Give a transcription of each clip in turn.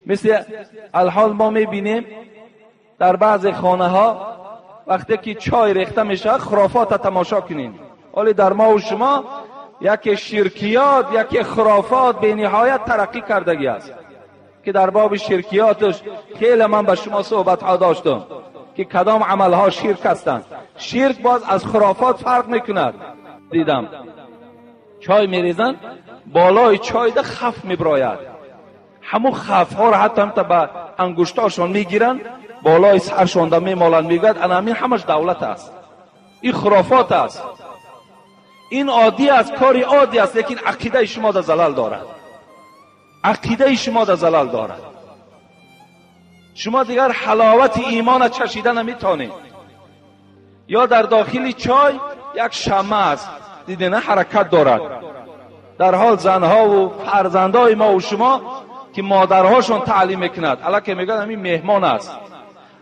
مثل الحال ما میبینیم در بعض خانه ها وقتی که چای ریخته میشه خرافات تماشا کنیم. ولی در ما و شما یکی شرکیات، یکی خرافات به نهایت ترقی کردگی است که در باب شرکیاتش خیلی من به شما صحبت ها داشتم که کدام عمل ها شرک هستند. شرک باز از خرافات فرق میکند. دیدم چای میریزن، بالای چای ده خف میبراید، همون خف ها را حتی هم تا به انگشتاشون میگیرن، بالای سرشون ده میمالن، میگوید انا همین همش دولت است. این خرافات است، این عادی است، کاری عادی است، لیکن عقیده شما در زلل دارد. عقیده شما در زلل دارد. شما دیگر حلاوت ایمان چشیده نمیتونید. یا در داخل چای یک شمع است، دیده نه، حرکت دارد. در حال زنها و فرزندهای ما و شما که مادرهاشون تعلیم میکند، الکه میگن همین مهمان است،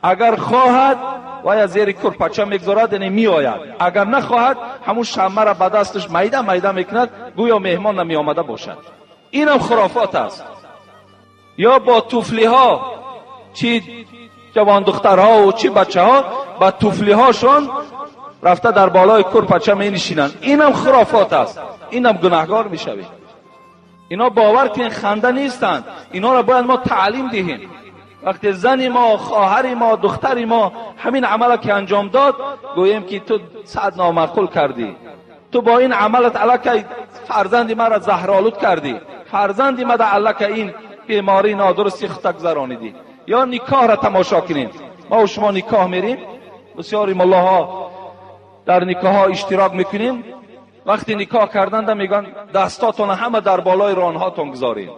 اگر خواهد و یا زیر کرپچه میگذارد یعنی میآید، اگر نخواهد همون شمع را به دستش میده میده میکند، گویا مهمان نمی آمده باشد. اینم خرافات است. یا با توفلی ها، چی جوان دخترها و چی بچه ها با توفلی هاشون رفته در بالای کرپچه می نشینند، اینم خرافات است، اینم گناهگار میشوید. اینا باور که خنده نیستند، اینا را باید ما تعلیم دهیم. وقتی زن ما، خواهر ما، دختر ما همین عمل که انجام داد، گوییم که تو صد نامعقول کردی، تو با این عملت الکی فرزند ما را زهرآلود کردی، فرزند ما در الکی این بیماری نادرستی خود گذرانیدی. یا نکاح را تماشا کنیم. ما و شما نکاح میریم، بسیاری ملاها در نکاح ها اشتراک میکنیم. وقتی نکاح کردن میگن دستاتون همه در بالای رانهاتون گذارید،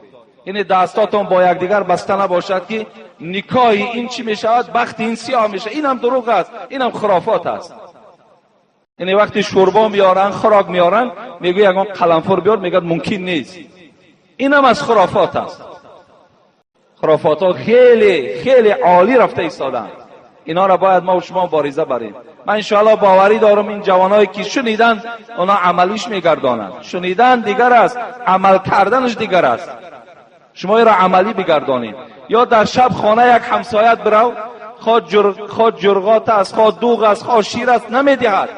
یعنی دستاتون با یکدیگر بسته نباشد که نکاح این چی میشود، بخت این سیاه میشه. این هم دروغ است، این هم خرافات است. یعنی وقتی شوربا میارن، خوراک میارن، میگه یگان قلمفور بیار، میگه ممکن نیست. این هم از خرافات است. خرافات ها خیلی خیلی عالی رفته ایستادن. اینا را باید ما و شما مبارزه بریم. من انشاءالله باوری دارم این جوانایی که شنیدن اونا عملیش میگردانند. شنیدن دیگر است، عمل کردنش دیگر است. شما را عملی بگردانید. یا در شب خانه یک همسایت برو، خواه جرغات است، خواه دوغ است، خواه شیر است، نمیدهد.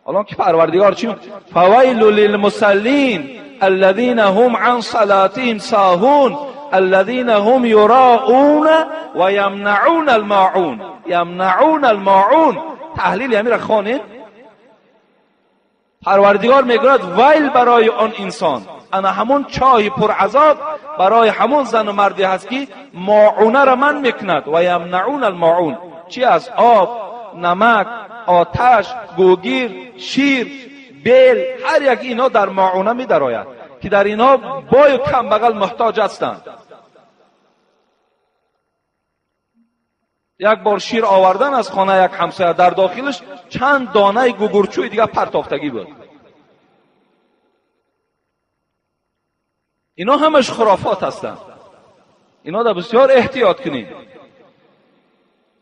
الان که پروردگار چی؟ فویل للمصلین الذین هم عن صلاتهم ساهون الذین هم یراؤون و یمنعون الماعون. یمنعون الماعون، تحلیل همین را خوانید. پروردگار میگوید ویل برای آن انسان، انا همون چای پر عذاب برای همون زن و مردی هست که ماعونه را من میکند. و یمنعون الماعون چی از؟ آب، نمک، آتش، گوگیر، شیر، بیل، هر یک اینا در ماعونه می درآید که در اینا بای و کم بغل محتاج هستند. یک بار شیر آوردن از خانه یک همسایه، در داخلش چند دانه گوگرچوی دیگه پرتافتگی بود. اینا همش خرافات هستند. اینا در بسیار احتیاط کنید.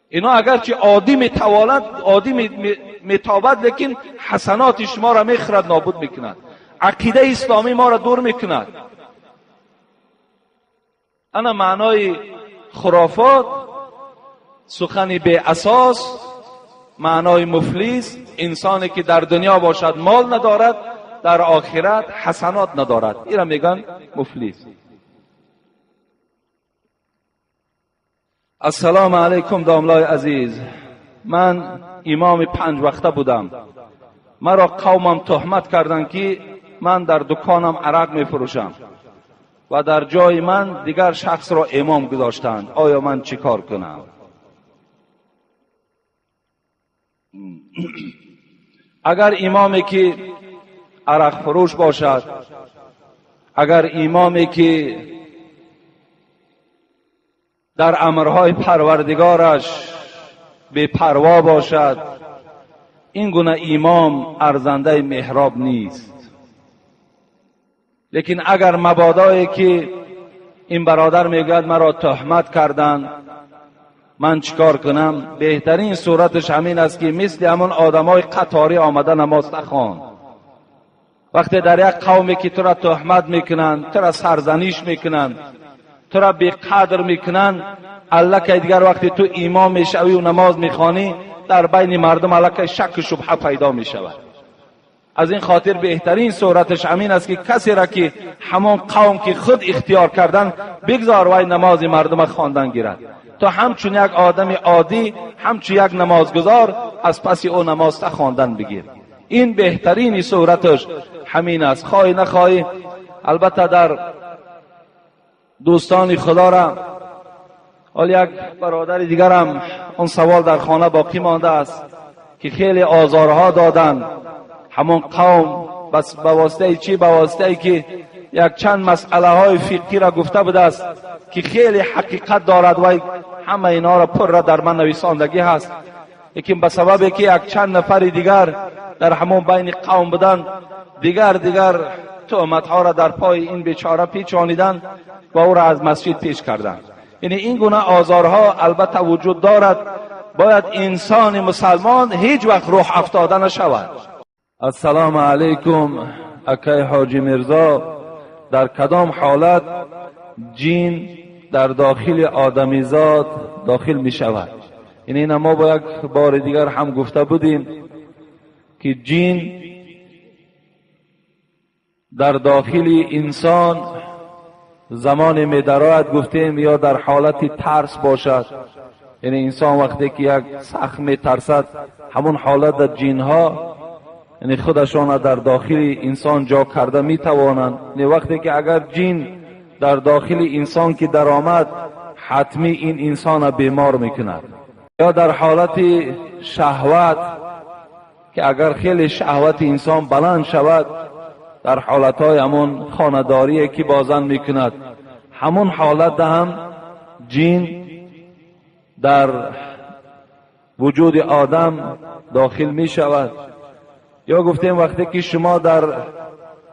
اینا اگرچه عادی میتوالد، عادی میتابد، لیکن حسنات شما را میخرد، نابود میکند. عقیده اسلامی ما را دور میکند. انا معنای خرافات، سخنی بی اساس، معنای مفلس، انسانی که در دنیا باشد مال ندارد، در آخرت حسنات ندارد، این را میگن مفلس. السلام علیکم داملای عزیز، من امام 5 وقته بودم. مرا قومم تهمت کردند که من در دکانم عرق میفروشم و در جای من دیگر شخص را امام گذاشتند. آیا من چیکار کنم؟ اگر امامی که عرق فروش باشد، اگر امامی که در امرهای پروردگارش بی پروا باشد، این گونه امام ارزنده محراب نیست. لیکن اگر مبادایی که این برادر میگوید مرا تهمت کردند، من چیکار کنم؟ بهترین صورتش همین است که مثل همون آدمای قطاری آمده نماز نخوان. وقتی در یک قومی که تو را تهمت میکنند، تو را سرزنش میکنند، تو را بیقدر میکنن، الکی دیگر وقتی تو امام میشوی و نماز میخوانی در بین مردم الکی شک و شبهه پیدا میشود. از این خاطر بهترین صورتش همین است که کسی را که همان قوم که خود اختیار کردن بگذار وای نماز مردم خواندن گیرد، تا همچون یک آدم عادی، همچون یک نمازگزار از پس او نماز تا خواندن بگیر. این بهترین صورتش همین است. خواهی نخواهی البته در دوستان خدا را، حال یک برادر دیگرم اون سوال در خانه باقی مانده است که خیلی آزارها دادن همون قوم، بس به واسطه چی؟ به واسطه که یک چند مسئله های فقهی را گفته بوده است که خیلی حقیقت دارد و همه اینا را پر را در من نویساندگی هست، لیکن به سبب که یک چند نفر دیگر در همون بین قوم بودن، دیگر تهمت ها را در پای این بیچاره پیچانیدن و او را از مسجد پیش کردند. یعنی این گونه آزارها البته وجود دارد. باید انسان مسلمان هیچ وقت روح افتاده نشود. السلام علیکم اکای حاجی میرزا، در کدام حالت جین در داخل آدمیزاد داخل می شود؟ یعنی این ما با یک بار دیگر هم گفته بودیم که جین در داخل انسان زمان می درآید، گفتیم یا در حالت ترس باشد، یعنی انسان وقتی که یک سخت می ترسد همون حالت در جینها یعنی خودشان در داخل انسان جا کرده می توانند. یعنی وقتی که اگر جین در داخل انسان که در آمد حتمی این انسان بیمار میکند. یا در حالت شهوت که اگر خیلی شهوت انسان بلند شود در حالتهای همون خانه‌داری که بازن میکند، همون حالت هم جین در وجود آدم داخل میشود. یا گفتیم وقتی که شما در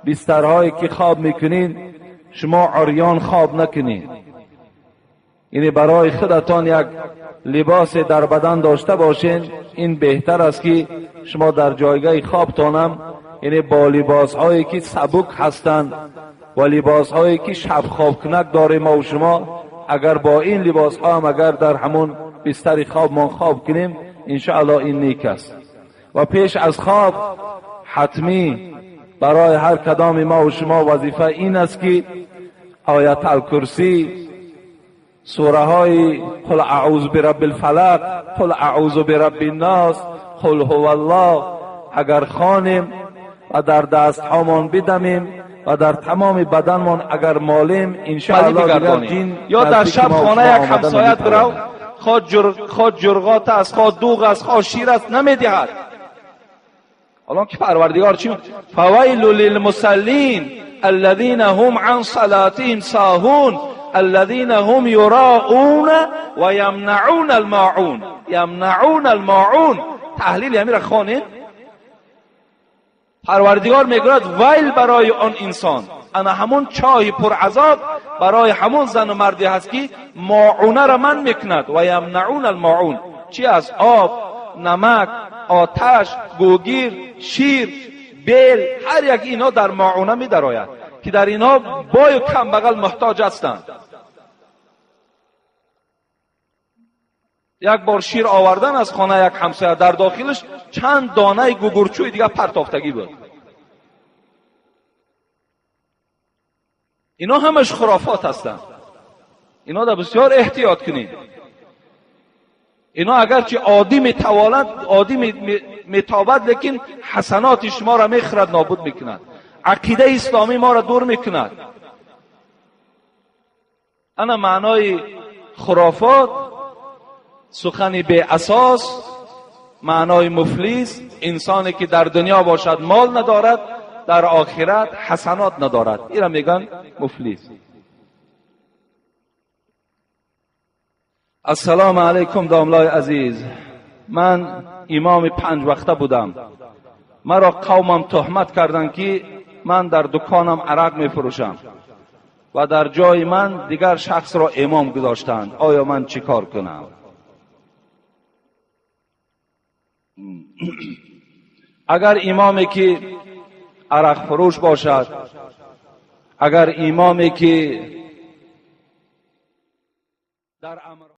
بسترهایی که خواب میکنین شما عریان خواب نکنین، یعنی برای خودتان یک لباس در بدن داشته باشین، این بهتر است که شما در جایگاه خوابتانم یعنی با لباس هایی که سبک هستند و لباس هایی که شب خواب کنک داریم ما و شما، اگر با این لباس ها هم اگر در همون بستر خواب ما خواب کنیم انشاءالله این نیک است. و پیش از خواب حتمی برای هر کدام ما و شما وظیفه این است که آیت الکرسی، سوره های قل اعوذ برب الفلق، قل اعوذ برب الناس، قل هو الله اگر خوانیم و در دست هامان بدمیم و در تمام بدنمان اگر مالیم انشاءالله دیگر جین یا در شب خانه یک همسایت برو، خواه جرغات است، خواه دوغ است، خواه شیر است، نمیدهد. الان که پروردگار چی؟ فویل للمصلین الذین هم عن صلاتهم ساهون الذین هم یراؤون و یمنعون الماعون. یمنعون الماعون تحلیل امیر خانه. پروردگار میگوید ویل برای آن انسان، انا همون چای پر عذاب برای همون زن و مردی هست که ماعونه را من میکند. و یمنعون الماعون چی از آب، نمک، آتش، گوگیر، شیر، بیل، هر یک اینا در ماعونه می درآید که در اینا بای و کم بغل محتاج هستند. یک بار شیر آوردن از خانه یک همسایه، در داخلش چند دانه گوگرچوی دیگه پرتافتگی بود. اینا همش خرافات هستند. اینا در بسیار احتیاط کنید. اینا اگرچه عادی میتوالد، عادی میتابد، لیکن حسنات شما را میخورد، نابود میکند. عقیده اسلامی ما را دور میکند. انا معنای خرافات سخنی به اساس، معنای مفلس، انسانی که در دنیا باشد مال ندارد، در آخرت حسنات ندارد، این را میگن مفلس. السلام علیکم داملای عزیز، من امام 5 وقته بودم. مرا قومم تهمت کردند که من در دکانم عرق میفروشم و در جای من دیگر شخص را امام گذاشتند. آیا من چیکار کنم؟ اگر امامی که عرق فروش باشد، اگر امامی که Дар амр.